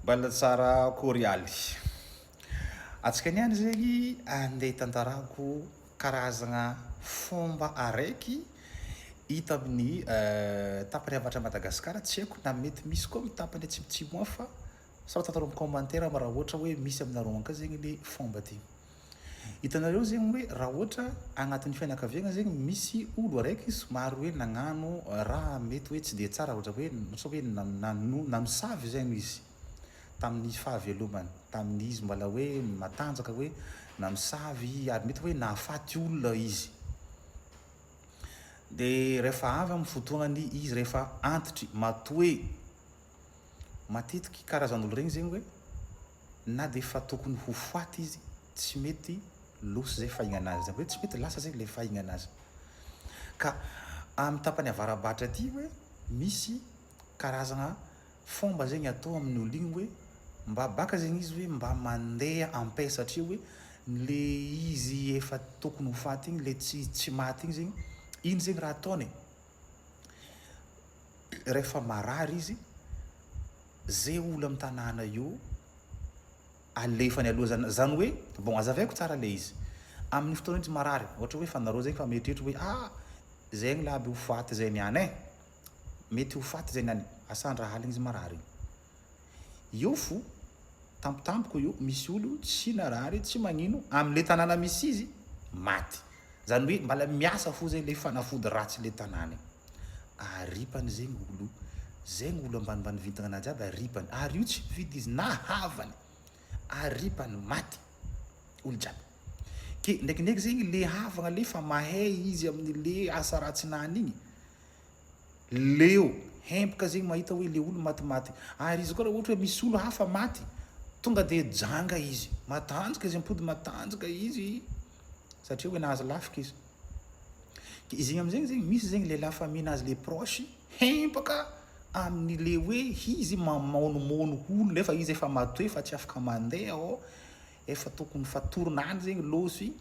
Mbala tsara korialy. Antsika niany zegny andeha hitantarako karazagna fomba araiky hita amin'ny tapany avaratra Madagasikara, tsy haiko na mety misy koa amin'ny tapany atsimotsimo any fa sao tantara amin'ny commentaire raha ohatra hoe misy aminareo any koa zegny le fomba ty. Hitanareo zegny hoe raha ohatra agnatin'ny fianakaviagna zegny misy olo araiky somary hoe nagnano raha mety hoe tsy de tsara ohatra hoe ohatra hoe nanosavy zegny izy tamin'ny fahavelomany, tamin'izy mbola hoe matanjaka hoe nanosavy ary mety hoe nahafaty olona izy. De rehefa avy amin'ny fotoagnany izy rehefa antitry matoe, matetiky karazan'olo regny zegny hoe na dia efa tokony ho faty izy tsy mety losy zay fahignana azy, zany hoe tsy mety lasa zay le fahignana azy. Ka amin'ny tapany avarabatra aty hoe misy karazagna fomba zegny atao amin'ny olo igny hoe mba baka zegny izy hoe mba mandeha en paix satria hoe le izy efa tokony ho faty igny le tsy tsy maty igny zegny, ino zegny raha ataony e? Rehefa marary izy, ze olo am tanàna io alefany aloha zany, zany hoe bon azavaiko tsara le izy, amin'ny fotoana izy marary ohatra hoe fa nareo zegny fa mieritreritra hoe ah zegny la aby ho faty zay niany e, mety ho faty zay niany, asa andra aligny izy marary, eo fo tampotampoka eo misy olo tsy narary tsy magnino amle tanàna misy izy maty, zany hoe mbala miasa fo zay le fanafody ratsy le tanàna igny. Aripany zegny olo zegny olo ambanimbany vintagna anah jiaby aripany ary io tsy mifidy izy na havany aripany maty olo jiaby ke ndraikindraiky zegny le havagna le fa mahay izy amle asa ratsinany igny leo hempaka zegny mahita hoe le olo matimaty ary izy koa raha ohatra hoe misy olo hafa maty tonga de janga izy matanjaka izy mipody matanjaka izy satria hoe nahazo lafika izy. Ke izy igny amizegny zegny misy zegny le la famille nazy le proche hempaka amin'ny le hoe izy mamonomono olo nefa izy efa matoe fa tsy afaka mandeha ô, efa tokony fatorina any zegny lôsy,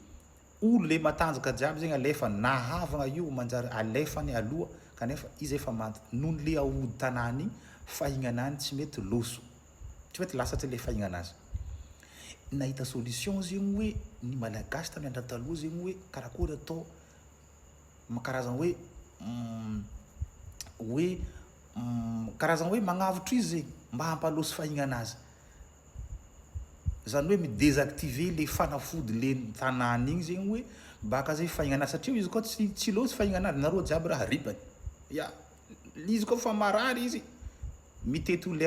olo le matanjaka jiaby zegny alefany na havagna io manjary alefany aloha kanefa izy efa maty noho le aody tanàna igny fahignana any tsy mety lôso. Tsy mety lasa tsy le fahignana azy. Nahita solution zegny hoe ny malagasy tamin'ny andro taloha zegny hoe karakory atao karazana hoe hoe karazana hoe magnavotro izy zegny mba hampalôsy fahignana azy. Zany hoe mi-desactiver le fanafody le tanàna igny zegny hoe baka zay fahignana azy satria izy koa tsy tsy lôsy fahignana azy nareo jiaby raha ripany. Ya, izy koa fa marary izy mitety olo le.